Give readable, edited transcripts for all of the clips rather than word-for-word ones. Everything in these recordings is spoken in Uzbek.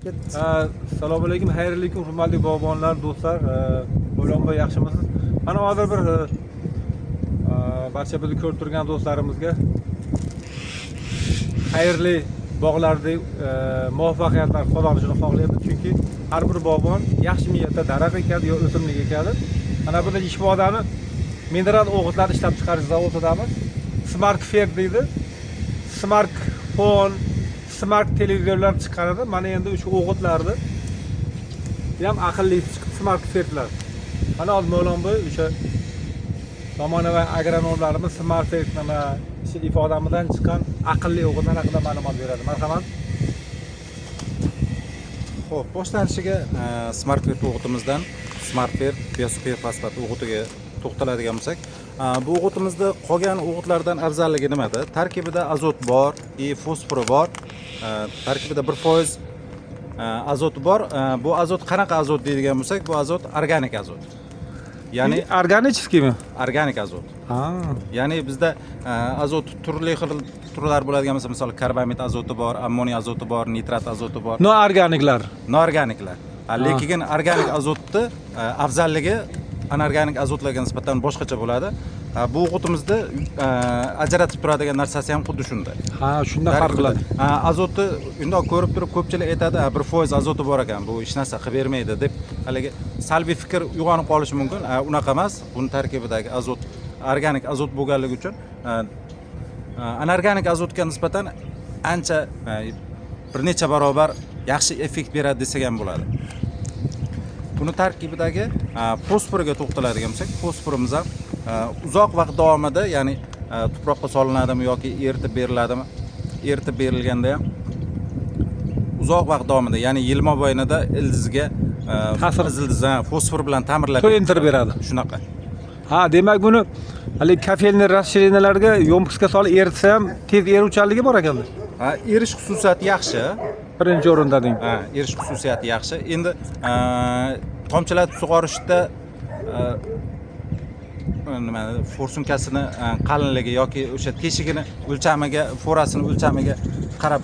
Assalomu alaykum, xayrli kun, hurmatli bog'bonlar, do'stlar. Bo'lonboy, yaxshimisiz? Mana hozir bir barcha bizni ko'rib turgan do'stlarimizga xayrli bog'larda muvaffaqiyatlar qozonishini xohlaymiz, chunki har bir bog'bon yaxshi niyatda daraxt ekadi yo o'simlik ekadi. Mana bunda Ishbodani mineral o'g'itlar ishlab chiqarish zavodidamiz. Smart Fer deydi. Smartphone, smart televizorlar chiqaradi. Mana endi o'sha o'g'itlarni ham aqlli chiqib, smart fertlar. Mana hozir Mavlonboy, o'sha zamonaviy agronomlarimiz smart fert nima, shu ifodamizdan chiqqan aqlli o'g'itlar haqida ma'lumot beradi. Marhamat. Xo'p, boshlanishiga Smart Fert o'g'itimizdan Smart Fert biosuperfosfat o'g'itiga to'xtaladigan bo'lsak, bu o'g'itimizda qolgan o'g'itlardan afzalligi nimada? Tarkibida azot bor и fosfori bor. Tarkibida 1% azoti bor. Bu azot qanaqa azot deydigan bo'lsak, bu azot organik azot. Ya'ni Органический mi? Organik azot. Ha. Ya'ni bizda azot turli xil turlar bo'ladigan bo'lsa, misol, karbamid azoti bor, ammoniy azoti bor, nitrat azoti bor. Noorganiklar. Noorganiklar. Lekin organik azotni afzalligi anorganik azotlarga nisbatan boshqacha bo'ladi. Bu o'g'itimizda ajratib turadigan narsasi ham xuddi shunday. Ha, shundan farq qiladi. Ha, azotni undoq ko'rib turib ko'pchilik aytadi, 1% azoti bor ekan, bu hech narsa qilib bermaydi, deb haligi salbiy fikr uyg'onib qolishi mumkin. Unaqa emas. Buni tarkibidagi azot organik azot bo'lganligi uchun anorganik azotga nisbatan ancha, bir necha barobar yaxshi effekt beradi desak ham bo'ladi. Buni tarkibidagi fosforiga to'xtaladigan bo'lsak, fosforimiz ham uzoq vaqt davomida, ya'ni tuproqqa solinadimi yoki eritib beriladimi, eritib berilganda ham uzoq vaqt davomida, ya'ni yil mobaynida ildizga ildiz, ha, fosfor bilan ta'mirlab To'yintirib beradi. Shunaqa. Ha, demak, buni haligi кофейный расширения larga ёмкость ga solib eritsa ham tez eruvchanligi bor ekanda. Ha, erish xususiyati yaxshi. Birinchi o'rinda deng. Ha, erish xususiyati yaxshi. Endi tomchilatib sug'orishda nima, форсунка sini qalinligi yoki o'sha teshigini o'lchamiga, forasini o'lchamiga qarab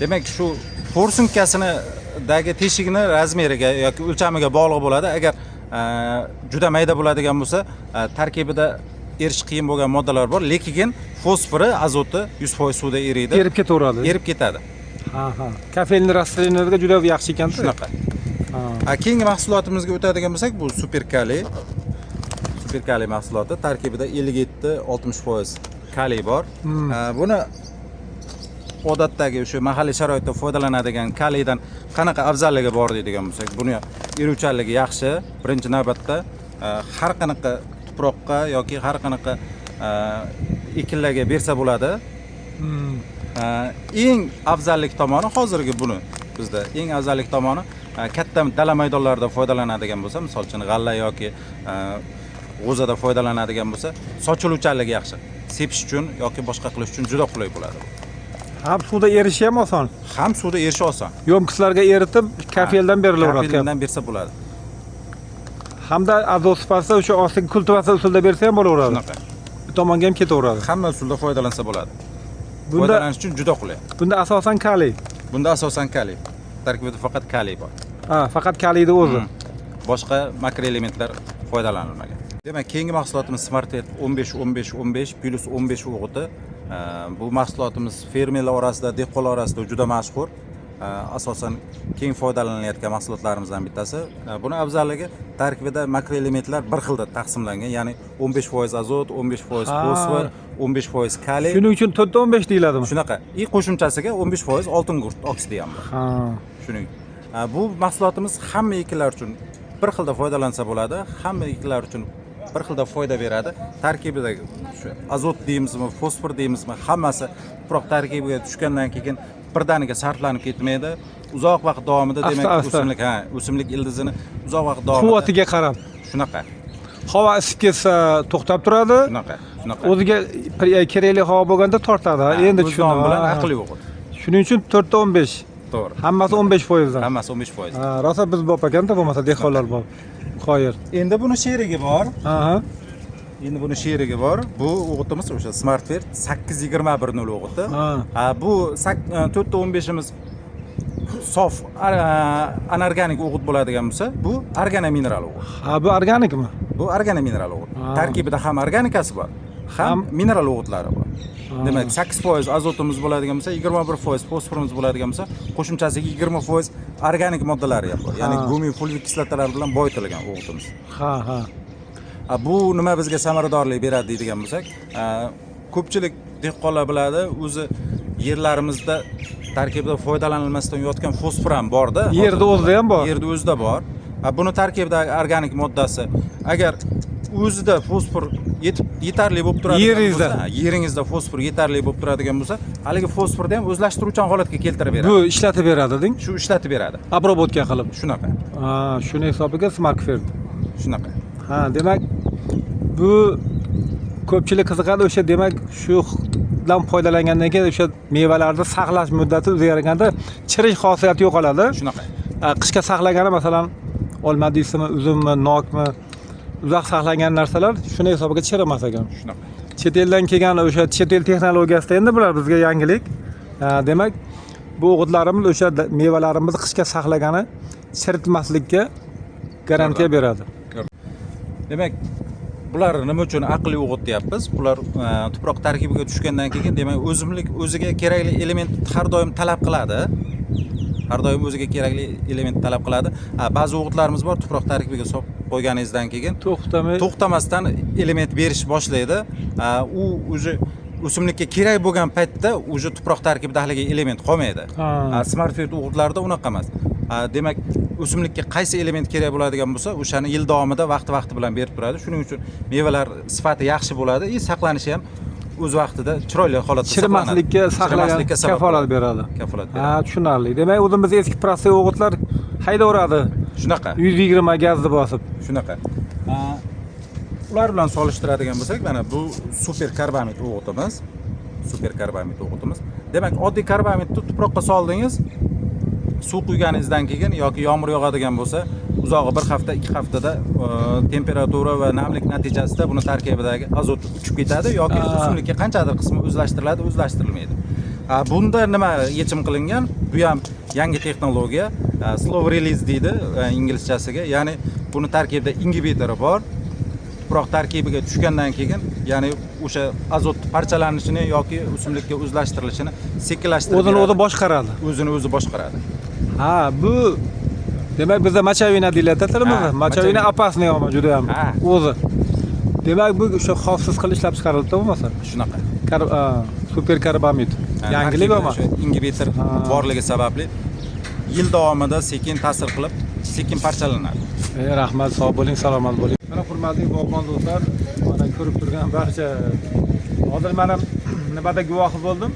demak, shu форсунка sinidagi teshigini размер iga yoki o'lchamiga bog'liq bo'ladi. Agar juda mayda bo'ladigan bo'lsa, tarkibida erish qiyin bo'lgan moddalar bor, lekin fosfori, azoti 100% suvda eriydi. Erib ketaveradi. Erib ketadi. Ha. Кофейный расширения larga juda yaxshi ekanda. Shunaqa. Ha. Keyingi mahsulotimizga o'tadigan bo'lsak, bu super kaliy. Super kaliy mahsuloti tarkibida 57-60% kaliy bor. Buni odatdagi o'sha mahalliy sharoitda foydalanadigan kaliydan qanaqa afzalligi bor deydigan bo'lsak, buni eruvchanligi yaxshi. Birinchi navbatda har qanaqa tuproqqa yoki har qanaqa ekinlarga bersa bo'ladi. Eng afzallik tomoni, hozirgi buni bizda eng afzallik tomoni, katta dala maydonlarida foydalanadigan bo'lsa, misol uchun, g'alla yoki g'o'zada foydalanadigan bo'lsa, sochiluvchanligi yaxshi, sepish uchun yoki boshqa qilish uchun juda qulay bo'ladi. Ham suvda erishi ham oson. Ham suvda erishi oson. Ёмкость larga eritib, kafeldan berilaveradi. Kafeldan bersa bo'ladi. Hamda azot sifatida o'sha ostiga kultivatsiya usulida bersa ham bo'laveradi. Shunaqa. Bu tomonga ham ketaveradi. Hamma usulda foydalansa bo'ladi. Bunda Foydalanish uchun juda qulay. Bunda asosan kaliy. Bunda asosan kaliy, tarkibida faqat kaliy bor. Ha, faqat kaliyni o'zi. Boshqa makroelementlar foydalanilmagan. Demak, keyingi mahsulotimiz Smart 15 15 15 plus 15 o'g'iti. Bu mahsulotimiz fermerlar orasida, dehqonlar orasida juda mashhur. Asosan keng foydalanilayotgan mahsulotlarimizdan bittasi. Buni afzalligi, tarkibida makroelementlar bir xilda taqsimlangan, ya'ni 15% azot, 15% fosfor, 15% kaliy. Shuning uchun 4 15 deyiladimi? Shunaqa. И qo'shimchasiga 15% oltin gugurt oksidi ham bor. Shuning. Bu mahsulotimiz hamma ekinlar uchun bir xilda foydalansa bo'ladi, hamma ekinlar uchun bir xilda foyda beradi. Tarkibidagi shu azot deymizmi, fosfor deymizmi, hammasi tuproq tarkibiga tushgandan keyin birdaniga sarflanib ketmaydi. Uzoq vaqt davomida, demak, Asta-asta. O'simlik, ha, o'simlik ildizini uzoq vaqt davomida Quvvatiga qarab. Shunaqa. Havo isib ketsa, to'xtab turadi. Shunaqa, shunaqa. O'ziga kerakli havo bo'lganda tortadi. Ha, Endi o'z tushundim. nomi bilan aqlli o'g'it. Shuning uchun 4 15. To'g'ri. Hammasi 15%dan. Hammasi 15%. Ha, rosa biz bop ekanda, bo'lmasa dehqonlar bop. Qoyil. Endi buni sherigi bor. Aha. Endi buni sherigi bor. Bu o'g'itimiz o'sha Smartfert 8 21 0 o'g'iti. Ha. Ha, bu 4 15imiz Sof anorganik o'g'it bo'ladigan bo'lsa, bu organo mineral o'g'it. Ha, bu organikmi? Bu organo mineral o'g'it. Ha. Tarkibida ham organikasi bor, ham mineral o'g'itlari bor. Demak, 8% azotimiz bo'ladigan bo'lsa, 21% fosforimiz bo'ladigan bo'lsa, qo'shimchasiga 20% organik moddalari ham bor. Ya'ni gumin, fulvik kislotalar bilan boyitilgan o'g'itimiz. Ha, ha. A, bu nima bizga samaradorlik beradi deydigan bo'lsak, ko'pchilik dehqonlar biladi, o'zi yerlarimizda tarkibida foydalanilmasdan yotgan fosfor ham borda. Yerda o'zida ham bor. Yerda o'zida bor. A, buni tarkibidagi organik moddasi agar o'zida fosfor yetib yetarli bo'lib turadigan Yeringizda. bo'lsa, yeringizda fosfor yetarli bo'lib turadigan bo'lsa, haligi fosforni ham o'zlashtiruvchan holatga keltirib beradi. Bu ishlatib beradi, deng. Shu ishlatib beradi. Обработка qilib. Shunaqa. Ha, shuni hisobiga Smart Fert. Shunaqa. Ha, demak, bu ko'pchilik qiziqadi o'sha, demak, shudan foydalangandan keyin o'sha mevalarni saqlash muddati uzayarganda chirish xosiyati yo'qoladi. Shunaqa. Ha, qishga saqlagani, masalan, olma deysizmi, uzummi, nokmi, uzoq saqlangan narsalar shuni hisobiga chirimas ekan. Shunaqa. Chet eldan kelgan o'sha chet el texnologiyasida endi bular bizga yangilik. Ha, demak, bu o'g'itlarimiz o'sha mevalarimizni qishga saqlagani chiritmaslikka garantiya beradi. Demak, bular nima uchun aqlli o'g'it deyapmiz? Bular tuproq tarkibiga tushgandan keyin, demak, o'simlik o'ziga kerakli element har doim talab qiladi. Har doim o'ziga kerakli element talab qiladi. Ha, ba'zi o'g'itlarimiz bor, tuproq tarkibiga solib qo'yganingizdan keyin to'xtamay to'xtamasdan element berish boshlaydi. Ha, u уже o'simlikka kerak bo'lgan paytda уже tuproq tarkibida haligi element qolmaydi. Ha. Ha, Smart Fert o'g'itlarida unaqa emas. Ha, demak, o'simlikka qaysi element kerak bo'ladigan bo'lsa, o'shani yil davomida vaqti-vaqti bilan berib turadi. Shuning uchun mevalar sifati yaxshi bo'ladi и saqlanishi ham o'z vaqtida chiroyli holatda chirimaslikka saqlanadi. saqlagan Chirimaslikka sabab kafolat bo'ladi. beradi. Kafolat beradi. Ha, tushunarli. Demak, o'zimiz eski простой o'g'itlar haydaveradi. Shunaqa. 120 gazni bosib. Shunaqa. Ha, ular bilan solishtiradigan bo'lsak, mana bu super karbamid o'g'itimiz. Super karbamid o'g'itimiz. Demak, oddiy karbamidni tuproqqa soldingiz, suv quyganingizdan keyin yoki yomg'ir yog'adigan bo'lsa, uzog'i bir hafta, 2 haftada temperatura va namlik natijasida buni tarkibidagi azot uchib ketadi yoki o'simlikka qanchadir qismi o'zlashtiriladi, o'zlashtirilmaydi. A, bunda nima yechim qilingan? Bu ham yangi texnologiya, slow release deydi inglizchasiga, ya'ni buni tarkibida ingibitori bor. Tuproq tarkibiga tushgandan keyin, ya'ni o'sha azot parchalanishini yoki o'simlikka o'zlashtirilishini sekinlashtirib O'zini beradi. o'zi boshqaradi. O'zini o'zi boshqaradi. Ha, bu demak bizda мочевина deyiladi tilimizda. Ha, Мочевина мочевина. Опасный omil juda ham. Ha. O'zi. Demak, bu o'sha xavfsiz qilib ishlab chiqarilibdi bo'lmasa. Shunaqa. Super karbamid. Ha, Yangilik tarkibida omil. o'sha ingibitor Ha. borligi sababli yil davomida sekin ta'sir qilib, sekin parchalanadi. E, rahmat, sog' bo'ling, salomat bo'ling. Mana, hurmatli bog'bon do'stlar, mana ko'rib turgan barcha, hozir mana nimada guvohi bo'ldim.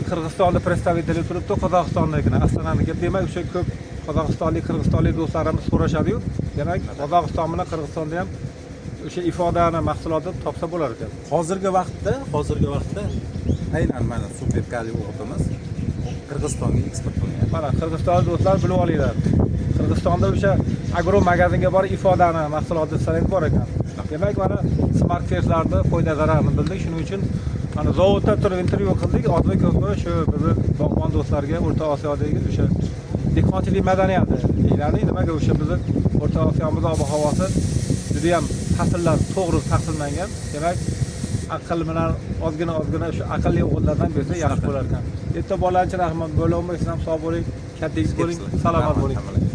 Qirg'izistonda представители turibdi, Qozog'istonnikini, Ostonaniki. Demak, o'sha ko'p qozog'istonlik, qirg'izistonlik do'stlarimiz so'rashadi-yu. Demak, Qozog'iston bilan Qirg'izistonda ham o'sha ifodani mahsuloti topsa bo'lar ekan. Hozirgi vaqtda aynan mana super kaliy o'g'itimiz Qirg'izistonga eksport qilingan. Mana, qirg'izistonlik do'stlar, bilib olinglar. Qirg'izistonda o'sha agro magazinga borib ifodani mahsuloti desangiz bor ekan. Demak, mana Smart Fertlarni foyda zararini bildik. Shuning uchun mana zavodda turib intervyu qildik. Ozmi ko'pmi shu bizni bog'bon do'stlarga O'rta Osiyodagi o'sha dehqonchilik madaniyati, ya'ni nimaga o'sha bizni O'rta Osiyomiz ob havosi juda ham fasllar to'g'ri taqsimlangan. Demak, aql bilan ozgina ozgina shu aqlli o'g'illardan bersa yaxshi bo'lar ekan. E'tiborlaringiz uchun rahmat. Bo'lolmaysiz ham, sog' bo'ling, katta bo'ling, salomat Rahmat, bo'ling. hammalarga.